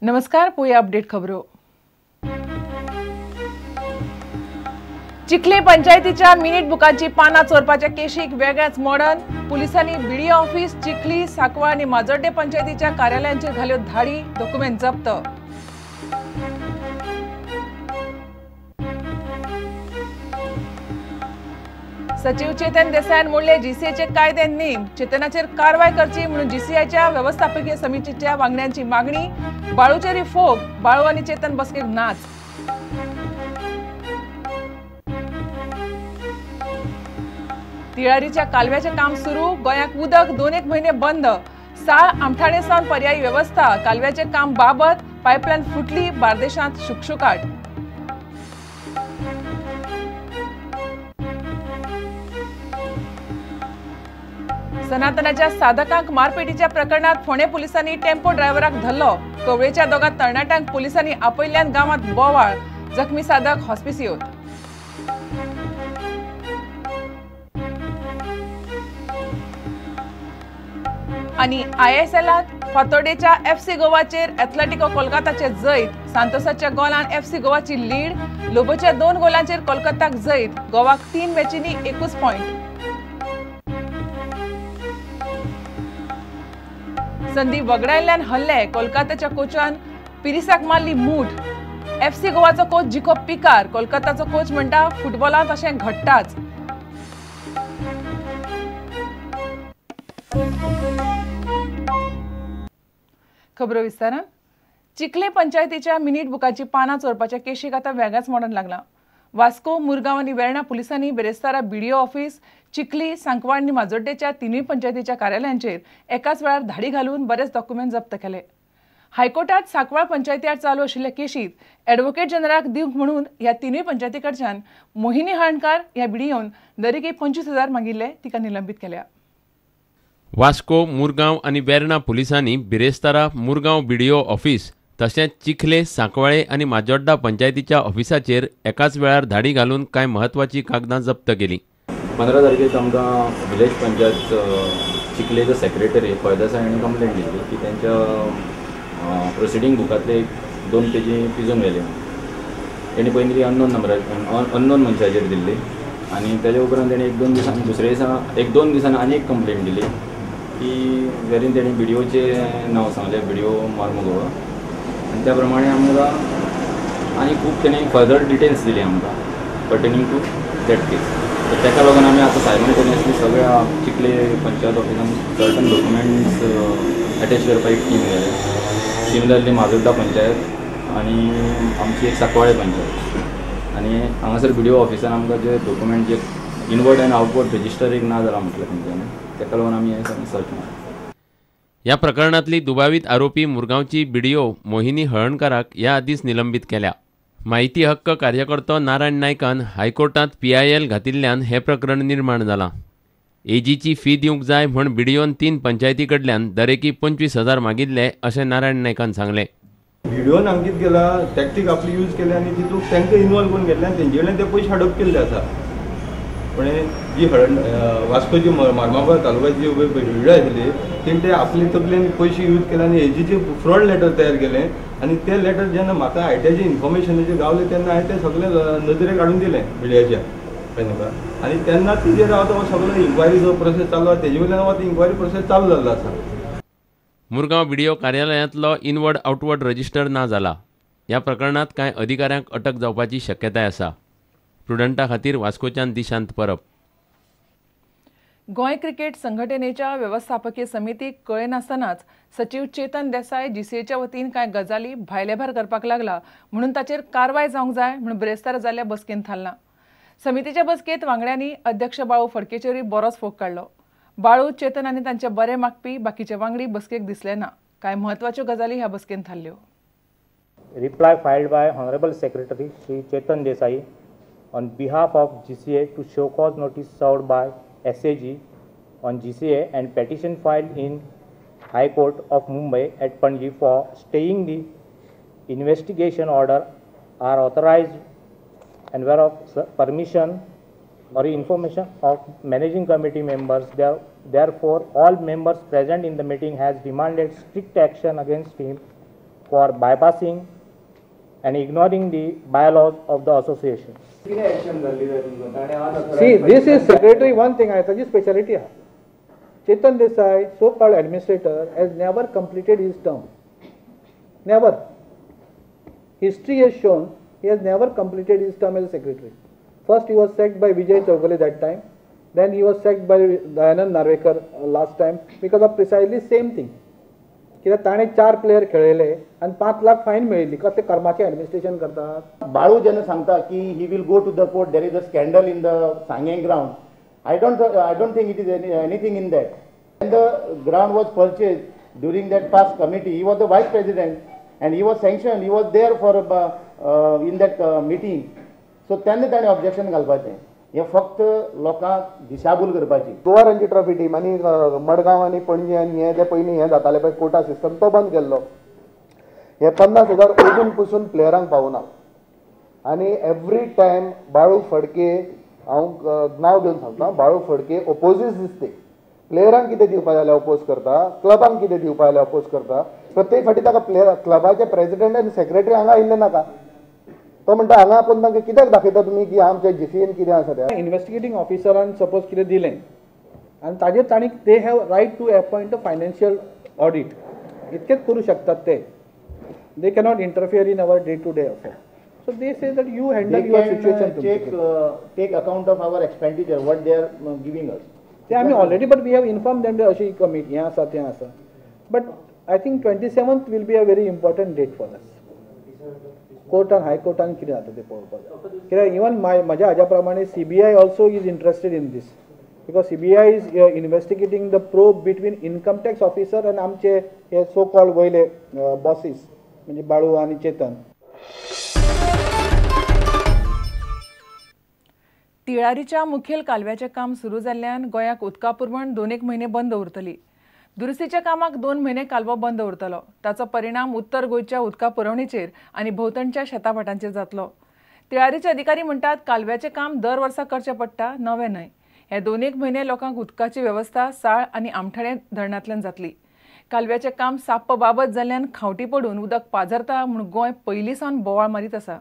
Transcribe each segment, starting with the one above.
नमस्कार, पोया अपडेट खबरो. चिखले पंचायतीच्या मिनिट बुकांची पानां चोरपाच्या केशीक वेगळ्याच मोडन. पुलिसांनी बीडीओ ऑफिस, चिखली, सांकवाळ आनी माजोड्डे पंचायतीच्या कार्यालयांचेर घाल्यो धाडी, डॉक्युमेंट जप्त. सचिव चेतन देसायान मोडले जीसीएचे कायदे नेम. चेतनाचेर कारवाय करची म्हणून जीसीआयच्या वेवस्थापकीय समितीच्या वांगड्यांची मागणी. बाळूचेर फोग, बाळू आनी चेतन बसकेक नाच. तिळारीच्या कालव्याचें काम सुरू, गोंयाक उदक 2-1 म्हयने बंद. साळ आमठाणे सावन पर्यायी वेवस्था, कालव्याचें काम बाबत, पायपलायन फुटली, बार्देशांत शुकशुकाट. सनातनाच्या साधकांक मारपेटीच्या प्रकरणात फोंडें पुलिसांनी टेम्पो ड्रायव्हराक धरलो. कवळेच्या दोगां तरणाट्यांक पुलिसांनी आपयल्ल्यान गांवांत बोवाळ. जखमी साधक हॉस्पिसियोत. आनी आयएसएलांत फातोर्डेच्या एफसी गोवाचेर एथलेटिको कोलकाताचे जैत. सांतोसाच्या गोलान एफसी गोवाची लीड. लोबोच्या 2 गोलांचेर कोलकाताक जैत. गोवाक 3 मॅचींनी 1 पॉयंट. संदी वगडायल्ल्यान हल्ले. कोलकाताच्या कोचान पिरिसाक मारली मूठ. एफसी गोवाचो कोच जिको पिकार. कोलकाताचो कोच म्हणटा फुटबॉलांत अशें घडटाच. खबरो विस्तारान. चिखले पंचायतीच्या मिनिट बुकाची पानां चोरपाच्या केशीक आतां वेगळेंच मोडण लागलां. वास्को, मुरगांव आनी वेर्णा पुलिसांनी बिरेस्तारा बीडीओ ऑफिस, चिखली, सांकवाळ आनी माजोड्डेच्या 3 पंचायतीच्या कार्यालयांचेर एकाच वेळार धाडी घालून बरेच डॉक्युमेंट जप्त केले. हायकोर्टात सांकवाळ पंचायती आड चालू आशिल्ल्या केशीत ॲडव्होकेट जनरलाक दिवंक म्हणून ह्या 3 पंचायती कडच्यान मोहिनी हळणकार ह्या बीडीओन दरेकी 25,000 मागिल्ले, तिका निलंबीत केल्या. वास्को, मुरगांव आनी वेर्णा पुलिसांनी बिरेस्तारा मुरगांव बीडीओ ऑफिस तशेंच चिखले, सांकवाळे आनी माजोड्डा पंचायतीच्या ऑफिसाचेर एकाच वेळार धाडी घालून कांय म्हत्वाचीं कागदां जप्त केलीं. 15 तारखेक आमकां विलेज पंचायत चिखलेचो सेक्रेटरी फळदेसाय हांणी कंप्लेंट दिल्ली की तेंच्या प्रोसिडींग बुकांतले 1-2 पेजी पिजून व्हेले. तेणी पयलीं ती अननोन नंबरार अननोन मनशाचेर दिल्ली आनी तेज्या उपरांत तेणी 1-2 दिसांनी दुसरे दिसा 1-2 दिसांनी आनी एक कंप्लेंट दिली की वेरीन तेणी बीडीओचें नांव सांगलें, बीडीओ मार्मगोवा. आनी त्या प्रमाणे आमकां आनी खूब तेणी फर्दर डिटेल्स दिली आमकां पर्टेनिंग टू that case. तर ताका लागून आमी आतां सायमल्टेनियसली सगळ्या चिखले पंचायत ऑफिसान सर्टन डॉक्युमेंट्स एटॅच करपाक एक टीम गेले. सिमिलरली माजोड्डा पंचायत आनी आमची एक सांकवाळे पंचायत आनी हांगासर बीडीओ ऑफिसान आमकां जे डॉक्युमेंट जे इनवर्ड आनी आवटवर्ड रजिस्टर एक ना जाला म्हटलें तेंच्यांनी, ताका लागून आमी हें सगळें सर्च मारलें. ह्या प्रकरणांतली दुबावीत आरोपी मुरगांवची बीडीओ मोहिनी हळणकाराक ह्या आदींच निलंबीत केल्या. माहिती हक्क कार्यकर्तो नारायण नायकान हायकोर्टांत पीआयएल घातिल्ल्यान हें प्रकरण निर्माण जालां. एजीची फी दिवंक जाय म्हूण बीडीओन 3 पंचायती कडल्यान दरेकी 25,000 मागिल्ले अशें नारायण नायकान सांगलें. बीडीओन हांगा कितें केलां, टॅक्टीक आपली यूज केल्या आनी तितूंत तांकां इनवॉल्व करून घेतले आनी तेंचे कडल्यान ते पयशे हडप केल्ले आसा. पण जी हळण वास्कोची मार्मागोवा तालुक्याची जी बीडीओ आशिल्ली तेणी ते आपले तकलेन पयशे यूज केले आनी एजीचे फ्रॉड लेटर तयार केलें आनी ते लेटर जेन्ना म्हाका आयटीआयचे इन्फॉर्मेशनाचेर गावलें तेन्ना हांवें तें सगळें नदरेक हाडून दिलें मिडियाच्या कळ्ळें आनी तेन्ना तिजेर हांव सगळो इन्क्वायरीचो प्रोसेस चालू आसा, तेजे वयल्यान हांव इन्क्वायरी प्रोसेस चालू जाल्लो आसा. मुरगांव बीडीओ कार्यालयांतलो इनवर्ड आउटवर्ड रजिस्टर ना जाला. ह्या प्रकरणांत कांय अधिकाऱ्यांक अटक जावपाची शक्यताय आसा. प्रुडंटा खातीर वास्कोच्यान दिशांत परब. गोंय क्रिकेट संघटनेच्या वेवस्थापकीय समितीक कळयनासतनाच सचिव चेतन देसाय जीसीएच्या वतीन कांय गजाली भायलेभार करपाक लागला म्हणून ताचेर कारवाय जावंक जाय म्हणून बिरेस्तारा जाल्ल्या बसकेंत थारलां. समितीच्या बसकेंत वांगड्यांनी अध्यक्ष बाळू फडकेचेरूय बरोच फोग काडलो. बाळू, चेतन आनी तांचे बरे मागपी बाकीचे वांगडी बसकेक दिसले ना. कांय म्हत्वाच्यो गजाली ह्या बसकेंत थारल्यो. Reply filed by honourable secretary Shri Chetan Desai on behalf of GCA to show cause notice served by SAG on GCA and petition filed in High Court of Mumbai at Panaji for staying the investigation order are authorized and whereof permission or information of managing committee members. Therefore, all members present in the meeting has demanded strict action against him for bypassing and ignoring the bylaws of the association. See, this is secretary one thing, ताजी speciality आहा. Chetan Desai, so called administrator, has never completed his term. Never. History has shown he has never completed his term as a secretary. First he was sacked by Vijay Chowgule that time, then he was sacked by Dayanand Narvekar last time because of precisely same thing. कित्याक ताणें 4 player खेळयले आनी 5 lakh fine मेळिल्ली. कसले कर्माचें administration करतात. बाळू जेन्ना सांगता की he will go to the court, there is a scandal in the Sanguem ground. I don't think it is anything in that. When the ground was purchased during that past committee, he was the vice president and he was sanctioned. He was there for in that meeting. So तेन्ना ताणें objection घालपाचें. हें फक्त लोकांक दिशाभूल करपाची. Goa Ranji trophy team आनी मडगांव आनी पणजी आनी हें ते पयलीं हें जातालें पळय कोटा सिस्टम, तो बंद केल्लो. हे 50,000 अजून पसून प्लेयरांक पावना. आनी एवरी टायम बाळू फडके, हांव नांव घेवन सांगता, बाळू फडके ओपोजीस दिसते. प्लेयरांक कितें दिवपा जाल्यार ओपोज करता, क्लबांक कितें दिवपा जाल्यार ओपोज करता. प्रत्येक फावटी ताका प्लेयर क्लबाचे प्रेजिडेंट आनी सेक्रेटरी हांगा आयिल्ले नाका. तो म्हणटा हांगा आपोवन तांकां कित्याक दाखयता तुमी की आमच्या जीसीएन कितें आसा तें. इन्वेस्टिगेटींग ऑफिसरान सपोज कितें दिलें आनी ताजेर तांणी they have right to appoint a financial audit, इतकेंच करूं शकतात ते. They cannot interfere in our day to day affair. So they say that you handle your situation. Take account of our expenditure, what they are giving us. ते आमी already, but we have inform them अशी committee हें आसा तें आसा. But I think 27th will be a very important date for us. कोर्टान हायकोर्टान कितें जाता तें पळोवपाक जाय. कित्याक इवन म्हज्या हाज्या प्रमाणे CBI also is interested in this, because CBI is investigating the probe between income tax officer आनी आमचे हे सो कॉल्ड वयले बॉसीस म्हणजे बाळू आनी चेतन. तिळारीच्या मुखेल कालव्याचें काम सुरू जाल्ल्यान गोंयाक उदका पुरवण 2-1 म्हयने बंद उरतली. दुरुस्तीच्या कामाक 2 म्हयने कालवो बंद उरतलो. ताचो परिणाम उत्तर गोंयच्या उदका पुरवणेचेर आनी भोंवतणच्या शेताभाटांचेर जातलो. तिळारीचे अधिकारी म्हणटात कालव्याचें काम दर वर्सा करचें पडटा, नवें न्हय. हे 2-1 म्हयने लोकांक उदकाची वेवस्था साळ आनी आमठाणे धरणांतल्यान जातली. कालव्याचें काम साप्प बाबत जाल्ल्यान खावटी पडून उदक पाझरता म्हूण गोंय पयलीं सावन बोवाळ मारीत आसा.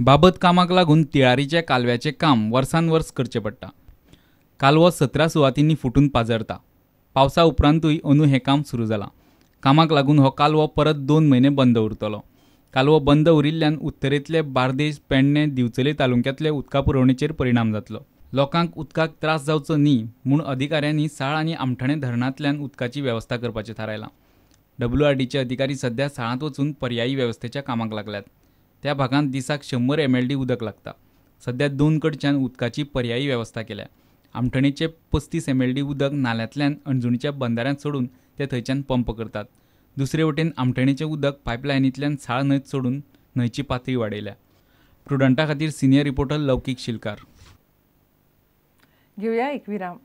बाबत कामाक लागून तिळारीच्या कालव्याचें काम वर्सान वर्स करचें पडटा. कालवो 17 सुवातींनी फुटून पाझरता. पावसा उपरांतूय अंदू हें काम सुरू जालां. कामाक लागून हो कालवो परत 2 म्हयने बंद उरतलो. कालवो बंद उरिल्ल्यान उत्तरेंतले बार्देश, पेडणें, दिवचले तालुक्यांतले उदका पुरवणेचेर परिणाम जातलो. लोकांक उदकाक त्रास जावचो न्ही म्हूण अधिकाऱ्यांनी साळ आनी आमठाणे धरणांतल्यान उदकाची वेवस्था करपाचें थारायलां. WRDचे अधिकारी सध्या साळांत वचून पर्यायी वेवस्थेच्या कामाक लागल्यात. त्या भागांत दिसाक 100 MLD उदक लागता. सध्या 2 कडच्यान उदकाची पर्यायी वेवस्था केल्या. आमठणेचे 35 MLD उदक नाल्यांतल्यान अणजुणीच्या बंदाऱ्यांत सोडून ते थंयच्यान पंप करतात. दुसरे वटेन आमठणेचें उदक पायपलायनींतल्यान साळ न्हंयत सोडून न्हंयची पातळी वाडयल्या. प्रुडंटा खातीर सिनियर रिपोर्टर लौकीक शिलकार. घेवया एक विराम.